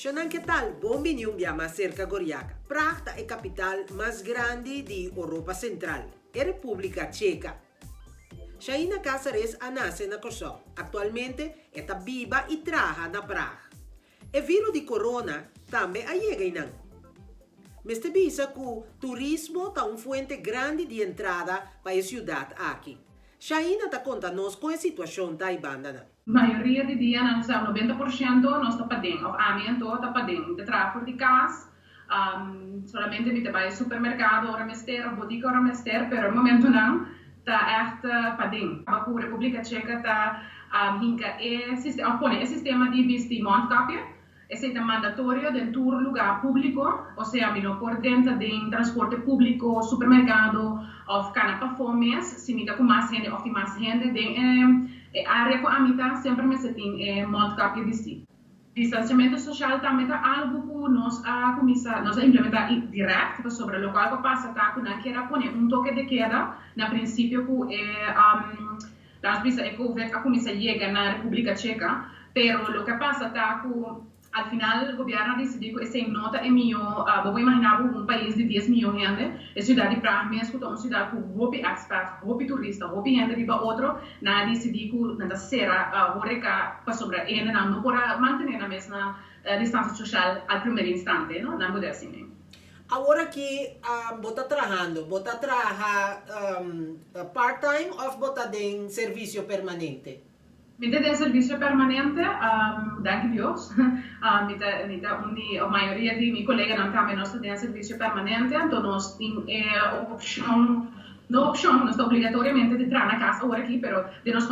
Shonan ke tal? Bon bini un bia mas serka Goriaka. Praag ta e kapital mas grandi di Oropa Sentral, e Repúblika Cheka. Shaina Cáceres a nase na Kòrsou. Aktualmente e ta biba i traha na Praag. E vírus di corona tambe a yega einan. Mester bisa ku turismo ta un fuente grandi di entrada pa e siudat aki. Shaina ta konta nos kon e situashon ta eibandanan. Mayoria di dianan, osea 90% nos ta paden, òf ami anto ta paden. Mi ta traha for di kas, solamente mi ta bai supermerkado ora mester òf botika ora mester, pero e momentunan ta ègt paden. Aba ku Repúblika Cheka ta hinka e òf pone e sistema di bisti mondkapje. Esei ta mandatorio den tur lugá públiko, osea mi no por drenta den transporte públiko, supermerkado òf kana pafó mes si mi ta ku mas hende òf tin mas hende den e área ku ami ta, semper mester tin e mondkapje bistí. Distansiamentu sosial tambe ta algu ku nos a kuminsá, nos a implementá dirèkt pasobra lokual ku a pasa ta ku nan kier a pone un toke de keda na prinsipio ku e Nos bisa e covid a cuminsa yega na Republica Checa, pero loke a pasa ta cu al final gobierno a dicidi cu esey no ta e miyo, bo por imagina bo un pais di 10 miyon hende, e ciudad di Praag mes cu ta un ciudad cu hopi expat, hopi turista, hopi hende riba otro, nan a dicidi cu nan ta cera horeca pasobra e hendenan no por a mantene nan mes na distancia social al primer instante, no, nan por asina. Awor aki bo ta trahando, bo ta traha part time of bo ta den servisio permanente? Mi ta den servisio permanente, danki Dios. Mi ta mi ta un di, of mayoria di mi koleganan tambe nos ta den servisio permanente, anto nos tin e opshon, no opshon, nos ta obligatoriamente di traha na kas awor aki, pero den nos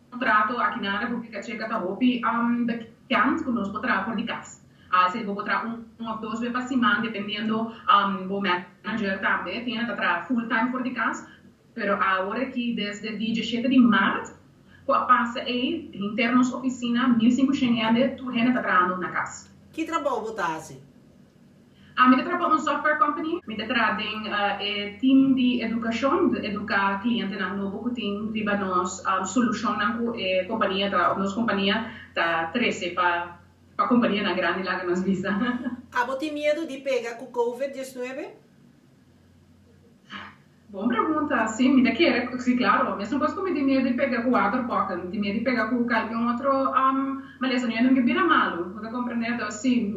Kontrato aki na Repúblika Cheka ta hopi bekend ku nos por traha for di kas. Así bo por traha un òf dos be pa siman dependiendo bo manager tambe. Tin hende ta traha full time for di kas, pero awor aki desde di 17 di mart ku a pasa ei henter nos ofisina 1500 hende tur hende ta trahando na kas. Ki trabou bo ta hasi? Mi ta traha pa un software company. Mi ta traha den e team di edukashon, di eduká klientenan nobo ku tin riba nos solushonnan ku e kompania ta, òf nos kompania ta trese pa pa kompanianan grandi laga nos bisa. Abo tin miedu di pega ku covid 19? Bon pregunta. Sí, mi ta kere, sí claro. Mesun kos ku mi tin miedu di pega ku waterpokken, mi tin miedu di pega ku kalke un otro malesa. No nunka bira malu, bo ta komprende? Entonces sí,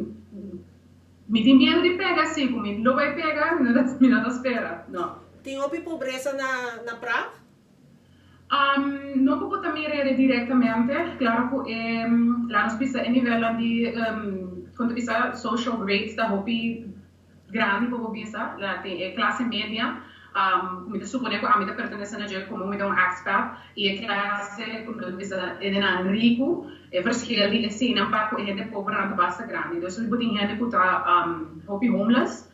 mi tin miedu di pega, sí, ku mi lo bai pega, mi no ta spera, no. Tin hopi pobresa na Praag? No ku bo ta mira e direktamente, klaro ku e, laat nos bisa e nivelnan di, kon ta bisa, social grades ta hopi grandi pa bo bisa, la tin e clase media, cu mi ta supone cu ami ta pertenece na dje como mi ta un expat, y e clase cu mi ta bisa hendenan ricu, e verschil di eseinan pa cu e hende pobernan ta basta grandi. Dus bo tin hende cu ta hopi homeless,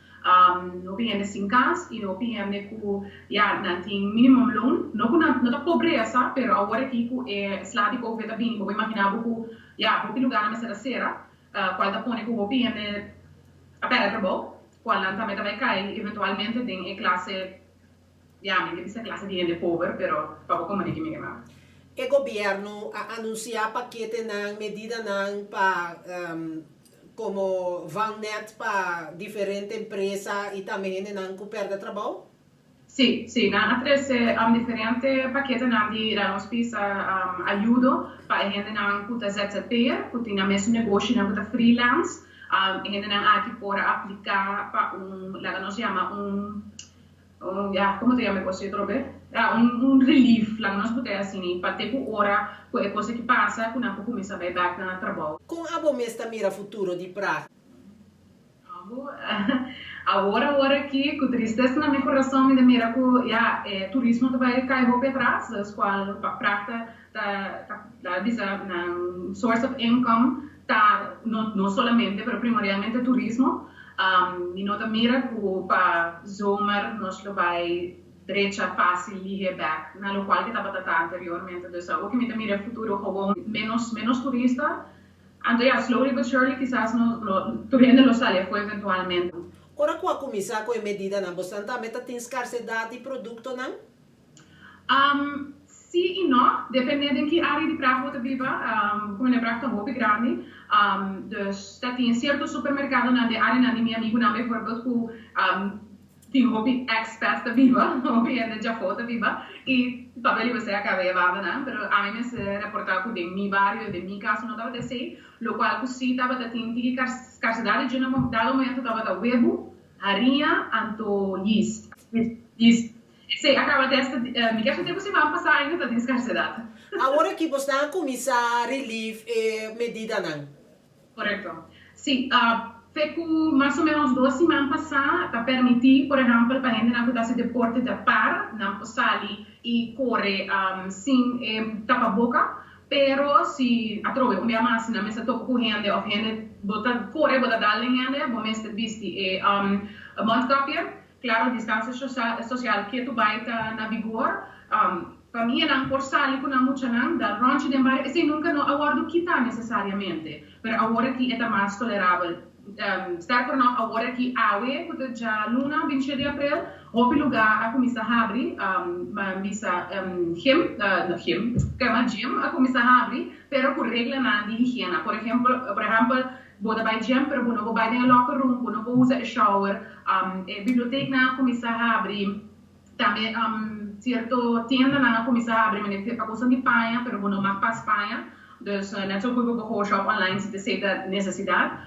hopi hende sin cas y hopi hende cu ya nan tin minimum loon, no cu nan no ta pobresa, pero awor aki cu e sla di covid a bini bo por imagina bo cu ya hopi lugarnan mester a cera, Cual ta pone cu hopi hende a perde trabou, cual nan tambe ta bay cay eventualmente den e clase, ya, mi ke bisa clase di hende pober, pero pa bo comprende ki mi ke manda. E gobierno a anuncia paketenan, medidanan pa como vangnet pa diferente empresa y tambe hendenan cu perde trabou? Sí, sí, nan a trese diferente paketenan di laga nos bisa ayudo pa e hendenan ku ta ZZP'er, ku tin nan mesun negoshinan ku ta freelance. E hendenan aki por a apliká pa un, laga nos yama un, un, ya, komo ta yama e kos ei otro be? Ya, un un relief, laga nos bot'é asina, pa te ku ora ku e kos aki pasa ku nan por kuminsá bai bèk na trabou. Kon abo mes ta mira futuro di Praag? Awor awor aki ku tristesa na mi kurason mi ta mira ku ya e turismo ta bai kai hopi atras, dus kual pa Praag ta ta ta bisa nan source of income ta no no solamente pero primordialmente turismo. Mi no ta mira ku pa zomer nos lo bai drecha fácil lihe bek na lokual ke tabata ta anteriormente. Dus awor ki mi ta mira e futuro gewoon menos menos turista. Anto ya, slowly but surely kisas nos lo, tur hende lo sali afó eventualmente. Ora ku a kuminsá ku e medidanan, bosan tambe ta tin skarsedat di produktonan? Sí i no, dependé den ki área di Praag bo ta biba. Komo e Praag ta hopi grandi, dus ta tin sierto supermerkadonan den áreanan di mi amigunan bijvoorbeeld ku tin hopi expats ta biba, hopi hende djafó ta biba i papel di wc a kaba e banda nan, pero ami mester reportá ku den mi bario, den mi kas no tabata esei, lokual ku sí tabata tin tiki skarsedat di dje na dado momento tabata webu, hariña anto yeast. Yeast. Esei a kaba te hasta mi ke tempu siman pasá ainda ta tin skarsedat. Awor aki bosnan a kuminsá relief e medidanan. Korekto. Sí, te ku mas o ménos dos siman pasá ta permití, por ehèmpel, pa hendenan ku ta hasi deporte ta par, nan por sali i kore sin e tapaboka. Pero si atrobe un bia mas si nan mester topa ku hende òf hende bo ta kore, bo ta dal den hende, bo mester bisti e mondkapje. Klaro, distansia sosial ketu bai ta na vigor. Famianan por sali ku nan muchanan, dal ròntje den bario, esei nunka no a wòrdu kitá nesesariamente, pero awor aki e ta mas tolerabel. Sterker nòg, awor aki awe ku ta djaluna bintishi di aprel, hopi lugá a kuminsá habri, bisa gym, no gym, kema gym a kuminsá habri, pero ku reglanan di higiena. Por ehempel, por ehèmpel, Bo ta bai gym pero bo no por bai den e locker room, bo no por usa e shower. E biblioteknan a kuminsá habri, tambe sierto tiendanan a kuminsá habri manera pa kosnan di paña pero bo no mag pas paña. Dus net zo ku bo por shop online si ta esei ta nesesidat.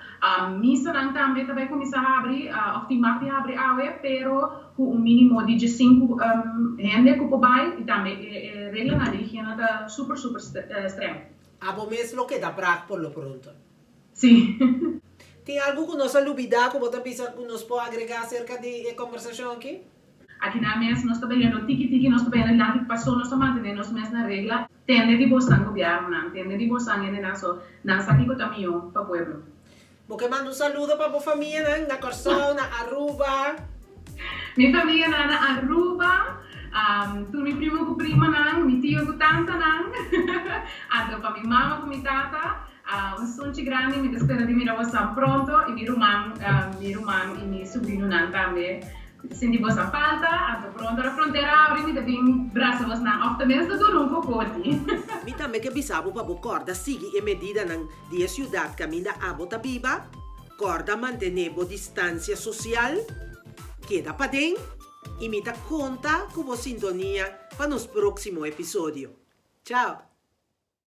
Misanan tambe ta bai kuminsá habri òf tin mag di habri awe pero ku un minimo di diesinku hende ku por bai i tambe e reglanan di higiena ta super super streng. Abo mes lo keda Praag por lo pronto. Sí. Tin algu ku nos a lubidá ku bo ta bisa ku nos por agregá aserka di e kombersashon aki? Aki nan mes nos ta bayendo tiki tiki, nos ta bayendo dilanti paso nos ta mantené nos mes na regla. Tende di bosan gobièrnunan, tende di bosan hendenan so nan sa kiko ta mihó pa pueblo. Bo ke manda un saludo pa bo famianan na Kòrsou, na Aruba? Mi famianan na Aruba, tur mi primo ku primanan, mi tio ku tantanan, anto pa mi mama ku mi tata, un sunchi grandi, mi ta spera di mira bosan pronto i mi ruman, mi ruman i mi subrinunan tambe. Mi ta sinti bosan falta, anto pronto ora frontera abri mi ta bin brasa bosnan òf ta mens ta dura un kokoti. Mi tambe ke bisa bo pa bo kòrda sigui e medidanan di e siudat kaminda abo ta biba, kòrda mantené bo distansia sosial, keda paden i mi ta konta ku bo sintonia pa nos próksimo episodio. Chao!